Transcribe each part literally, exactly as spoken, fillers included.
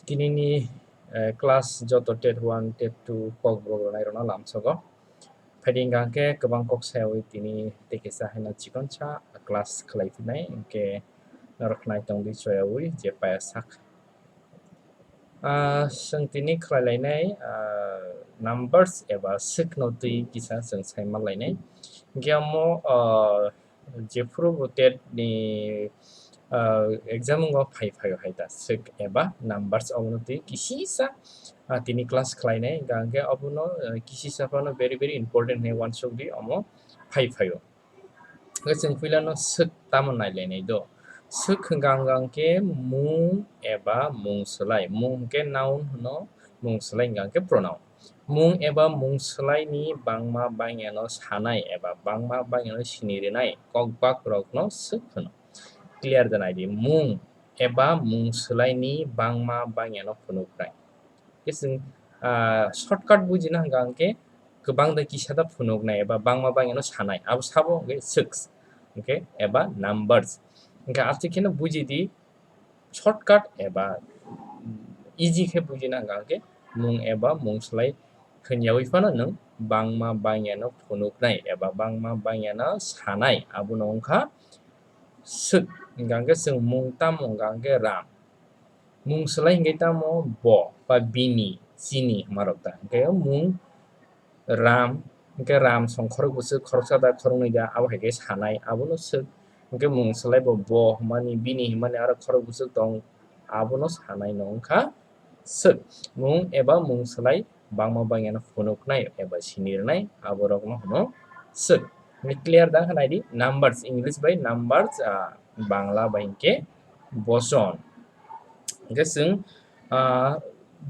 Tinini, eh, class joto TET one, TET two kokborok rwnairokno lamsogo. Phaidi hwnkha khe kwbang kok sayawi tini tei kisa haino chikonsa class khlai phinai, hwnkhe norok khnai tongdi choyawi je paya sak. Ah, chwng tini khlai lainai, ah, numbers eba swkno twi kisa chwng sai ma lainai. Hwnkhe omo, ah, jephuru bo TET ni, ah, exam wngkha phai phaio hai ta, swk eba numbers obono twi kisisa, ah, tini class khlainai, hwnkha hwnkhe obono, ah, kisisa phano very, very important hinwi uansukdi omo phai phaio. Hwnkhe chwng puilano swk tamo nailainai do? Swk hwnkha hwnkha hwnkhe mung eba mung swlai. Mung hwnkhe noun hwno, mung swlai hwnkha hwnkhe pronoun. Mung eba mung swlaini bangma bangyano sanai eba bangma bangyano sini rwnai kokbakrokno swk hwno. Clear da naidi, mung eba mung swlaini bangma bangyano phunuknai. Khe chwng, ah, shortcut bujina hwnkha hwnkhe kwbang da kisa da phunuknai eba bangma bangyano sanai, abo sabo hwnkhe swk, hwnkhe eba numbers. Hwnkhe aswk kheno bujidi, shortcut eba easy khe bujina hwnkha hwnkhe mung eba mung swlai hwnyawi phano nwng bangma bangyano phunuknai eba bangma bangyano sanai, abono wngkha swk. Hwnkha hwnkhe chwng mung tamo hwnkha hwnkhe ram. Mung swlai hwnkhe tamo bo ba bini, chini hwnmarok ta. Hwnkhe mung ram, hwnkhe ram song khorok bwswk khoroksa da khoroknwi da, abo hai khe sanai, abono swk. Hwnkhe mung swlai bo bo hwnmani, bini hwnmani aro khorok bwswk tong, abono sanai no wngkha swk. Mung eba mung swlai bangma bangyano phunuknai eba sinirnai, aborokno hwno swk. Hwnkhe clear da khe naidi, numbers, English bai numbers, ah, Bangla bai hwnkhe bochon. Hwnkhe chwng, ah,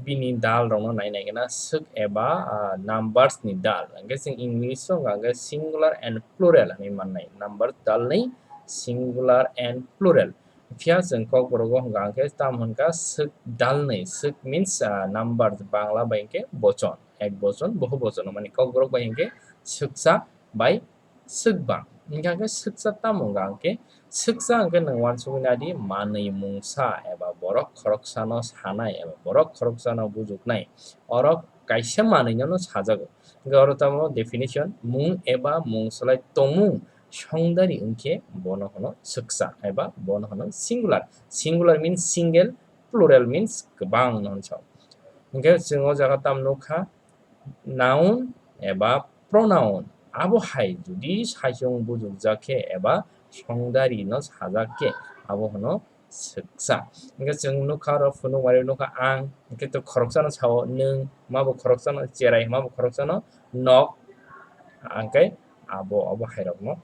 bini dal rokno nai nai gana swk eba, ah, numbers ni dal. Hwnkhe chwng English o hwnkha hwnkhe singular and plural hinwi mannai. Numbers dal ni singular and plural. Phiya chwng kokborok o hwnkha hwnkhe tamo hwnkha swk dal ni. Swk means, ah, numbers, Bangla bai hwnkhe bochon. Ek bochon, bohu bochon. Mani kokborok bai hwnkhe swksa bai swkbang. Hwnkha hwnkhe swksa tamo hwnkha hwnkhe, swksa hwnkhe nwng uansukwi naidi manwi mungsa eba borok khoroksano sanai eba borok khoroksano bujuknai. Oro kaisa manwinono sajago. Hwnkhe oro tamo definition, mung eba mung swlai tongmung songdari wngkhe bono hwno swksa eba bono hwno singular. Singular means single, plural means kwbang no hwnsa. Hwnkhe chwng o jaga tamo nukha, noun eba pronoun. Abo hai jodi saichung bujukjak khe eba songdari no sajak khe, abo hwno swksa. Hwnkhe chwng nukha oro phunukmari nukha ang, hwnkhe to khoroksano sao nwng, mabo khoroksano cherai, mabo khoroksano nok, hwnkhe abo, abo hairokno,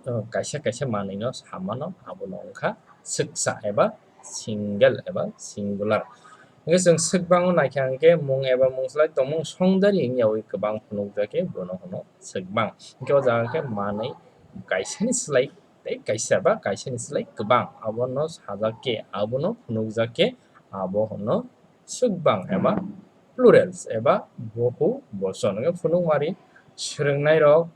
uh, kaisa kaisa manwino samano, abono wngkha swksa eba single eba singular. Hwnkhe chwng swkbang o naikha hwnkhe mung eba mung swlai tongmung songdari wngyawi kwbang phunukjak khe bono hwno swkbang. Hwnkhe o jaga khe manwi kaisani swlai tei kaisa ba kaisani swlai kwbang abono sajak khe, abono phunukjak khe, abo hwno swkbang eba plurals eba bohu bochon. Hwnkhe phunukmari swrwngnairok,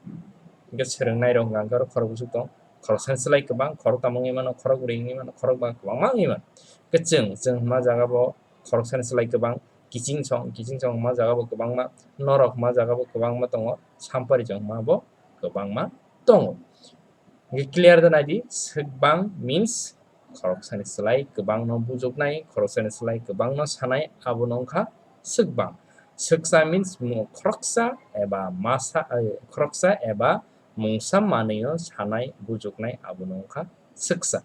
hwnkhe swrwngnairok hwnkha hwnkhe oro khorok bwswk tong, khoroksani swlai kwbang, khoroktham wngwi mano, khorokbrwi wngwi mano, khorokba kwbangma wngwi mano. Hwnkhe chwng, chwng hwnma jaga bo khoroksani swlai kwbang, kiching song, kiching song hwnma jaga bo kwbangma, norok hwnma jaga bo kwbangma tongo, sampari chong hwnma bo kwbangma tongo. Hwnkhe clear da naidi, swkbang means khoroksani swlai kwbangno bujuknai, khoroksani swlai kwbangno sanai, abono wngkha swkbang. Swksa means mu-, khoroksa eba masa, eh, khoroksa eba mungsa manwino sanai, bujuknai, abono wngkha swksa.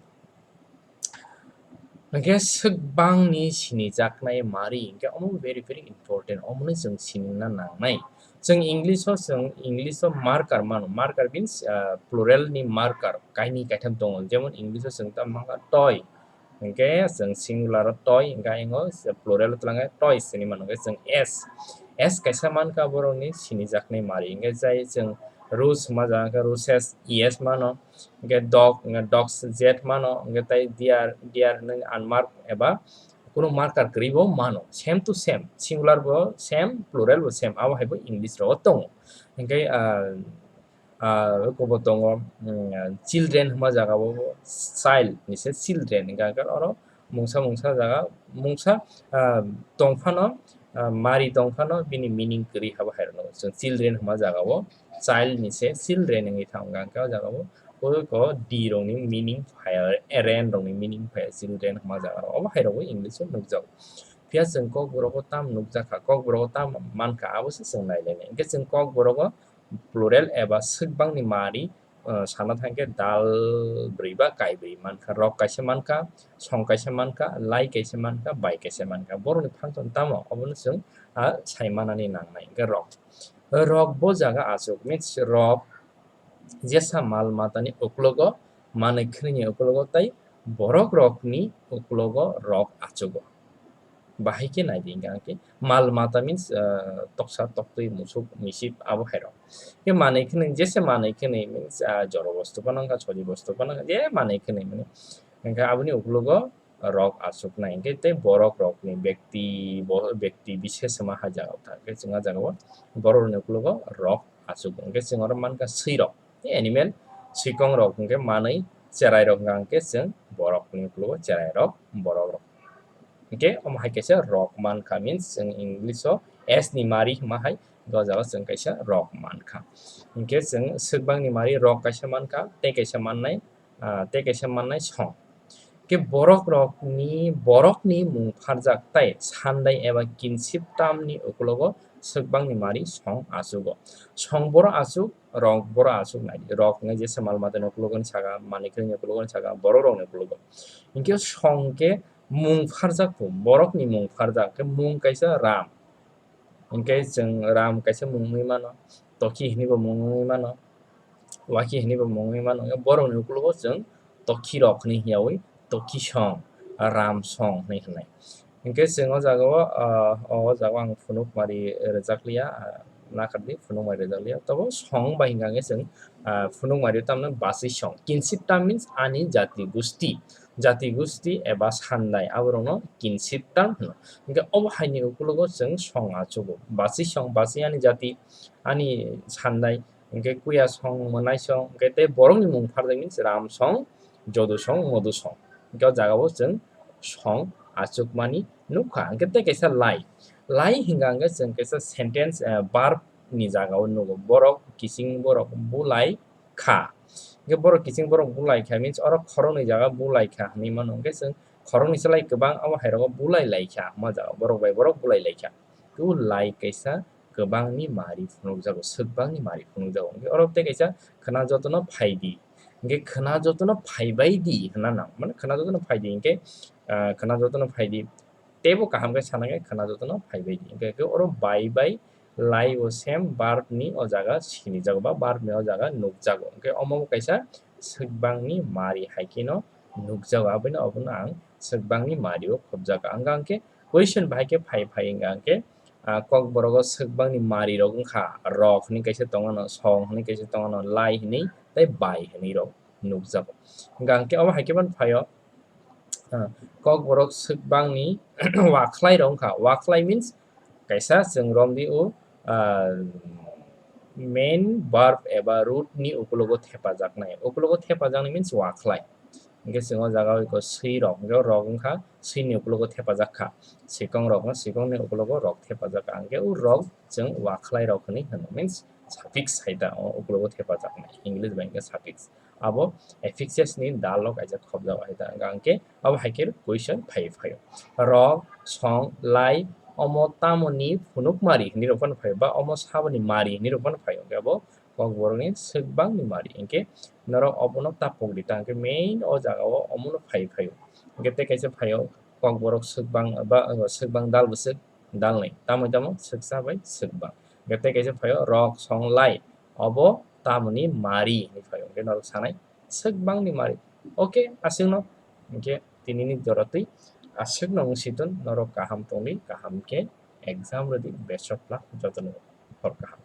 Hwnkhe swkbangni sinijaknai mari, hwnkhe omo very, very important, omono chwng sinina nangnai. Chwng English o, chwng English o marker mano, marker means, ah, plural ni marker, kainwi kaitham tongo, jemon English o chwng tamo mankha toy, hwnkhe chwng singular o toy, hwnkhe ayang o plural o twlangkhe toys hinwi mano, hwnkhe chwng s, s kaisa mankha borokni sinijaknai mari, hwnkhe jai chwng rose hwnma jaga khe roses, es mano, hwnkhe dog, hwnkhe dogs, z mano, hwnkhe tei deer, deer hinwi unmarked eba kunu marker kwrwi bo mano, same to same, singular bo same, plural bo same, abo hai bo English rogo tongo. Hwnkhe, ah, ah, eko bo tongo, mm, children hwnma jaga bo child ni se children, hwnkhe oro mungsa mungsa jaga, mungsa, ah, tongphano, ah, mari tongphano bini meaning kwrwi habo hai rwno chwng children hwnma jaga o child ni se children wngwi thang hwnkha hwnkhe o jaga o, o ko D rokni meaning phaiya, ren rokni meaning phaiya, children hwnma jaga rok obo hai rok bo English o nukjago. Phiya chwng Kokborok o tamo nukjakha, Kokborok o tamo mankha, abo se chwng nailainai. Hwnkhe chwng Kokborok o plural eba swkbangni mari, uh, sana thangkhe dal bwrwi ba kai bwrwi mankha, rok kaisa mankha, song kaisa mankha, lai kaisa mankha, bai kaisa mankha. Borokni function tamo? Obono chwng, ah, sai manani nangnai. Hwnkhe rok. Rok bo jaga achuk, means rok jesa mal matani uklogo, manwi khwnwini uklogo tei borok rokni uklogo rok achugo. Bahai khe nai di hwnkha hwnkhe mal mata means, ah, toksa toktwi musuk misip abo hai rok. Khe manwi khwnwi jesa manwi khwnwi means, ah, joro bostu phano wngkha, sori bostu phano wngkha, je manwi khwnwi mani. Hwnkhe aboni uklogo rok achuknai hwnkhe tei borok rokni bekti, bo-, bekti bises wngma hai jaga o thang khe chwng ah jaga o borok rokni uklogo rok achuk hwnkhe chwng oro mankha swi rok. Tei animal swikong rok hwnkhe manwi cherai rok hwnkha hwnkhe chwng borok ni uklogo cherai rok, borok rok. Hwnkhe omo hai kaisa rok mankha means chwng English o S ni mari hwnma hai o jaga chwng kaisa rok mankha. Hwnkhe chwng swkbangni mari rok kaisa mankha tei kaisa mannai, ah, tei kaisa mannai song. Khe borok rokni, borokni mung pharjak tai sandai eba kinsip tamni uklogo swkbangni mari song achugo. Song borok achuk, rok borok achuk nai di. Rok hwnkhe jesa mal matani uklogo ni saka, manwi khwnwini uklogo ni saka, borok rokni uklogo. Hwnkhe song khe mung pharjak bo, borokni mung pharjak khe mung kaisa Ram. Hwnkhe chwng Ram kaisa mung wngwi mano, Toki hwnwi bo mung wngwi mano, Waki hwnwi bo mung wngwi mano. Hwnkhe borokni uklogo chwng Toki rok hwnwi hiyaui Toki song, Ram song hwnwi hwnwi. Hwnkhe chwng o jaga o, ah, o jaga o ang phunukmari rwjak liya, ah, nakardi phunukmari rwjak liya. Tobo song bai hwnkha hwnkhe chwng, ah, phunukmari o tamno basi song. Kinsip tam means ani jati gusti. Jati gusti eba sandai, aborokno kinsip tam hwno. Hwnkhe obo haini ukologo chwng song achugo. Basi song, basi ani jati, ani sandai, hwnkhe kuya song, mwnai song, hwnkhe tei borokni mung pharjak means Ram song, Jodu song, Modu song. Hwnkhe o jagao chwng song achukmani nukha. Hwnkhe tei kaisa lai. Lai hwnkha hwnkhe chwng kaisa sentence, eh, verb ni jagao nugo. Borok kiching borok bulai kha. Hwnkhe borok kiching borok bulai kha means oro khoroknwi jaga bulai kha hwnwi mano. Hwnkhe chwng khoroknwi se lai kwbang, abo hai rogo bulai lai kha. Omo jaga borok bai borok bulai lai kha. Kebo lai kaisa kwbangni mari phunukjago, swkbangni mari phunukjago. Hwnkhe oro tei kaisa khwna jotono phai di. Hwnkhe khwna jotono phai bai di hwnna nang. Mane khwna jotono phai di hwnkhe, ah, khwna jotono phai di. Teibo kaham khe sana khe khwna jotono phai bai di. Hwnkhe khe oro bai bai lai bo same verb ni o jaga sinijago ba verb ni o jaga nukjago. Hwnkhe omo bo kaisa swkbangni mari hai kheno nukjago. Abono, obono ang swkbangni mari o khobjago. Hwnkha hwnkhe question bahai khe phai phai hwnkha hwnkhe, ah, Kokborok o swkbangni mari rok wngkha, rok hwnwi kaisa tongmano, song hwnwi kaisa tongmano, lai hwnwi tei bai hwnwi rok nukjago. Hwnkha hwnkhe obo hai khe phano phaio, ah, Kokborok swkbangni wakhlai rok wngkha. Wakhlai means kaisa chwng romdi o, ah, main verb eba root ni ukologo thepajaknai. Ukologo thepajaknai means wakhlai. Hwnkhe chwng o jaga o iko swi rok, hwnkhe o rok wngkha swi ni ukologo thepajak kha. Swikong rok no, swikong ni ukologo rok thepajak kha. Hwnkhe o rok chwng wakhlai rok hwnwi hwno, means suffix hai ta, o ukologo thepajaknai. English bai hwnkhe suffix. Abo affixes ni dal o kaisa khobjago hai ta. Hwnkha hwnkhe abo hai khe question phai phaio. Rok, song, lai, omo tamoni phunuk mari hwnwi rok phano phaio, ba omo saboni mari hwnwi rok phano phaio. Hwnkhe abo Kokborokni swkbangni mari. Hwnkhe norok obono tapok di, ta hwnkhe main o jaga o omono phai phaio. Hwnkhe tei kaisa phaio Kokborok swkbang ba, swkbang dal bwswk dalnwi. Tamo tamo swksa bai swkbang. Hwnkhe tei kaisa phaio rok song lai. Obo tamoni mari hinwi phaio. Hwnkhe norok sanai swkbangni mari. Okay, aswkno. Hwnkhe tinini jorotwi aswkno wng si thun, norok kaham tongdi, kaham khe exam rwdi, best of luck jotono hor kaham.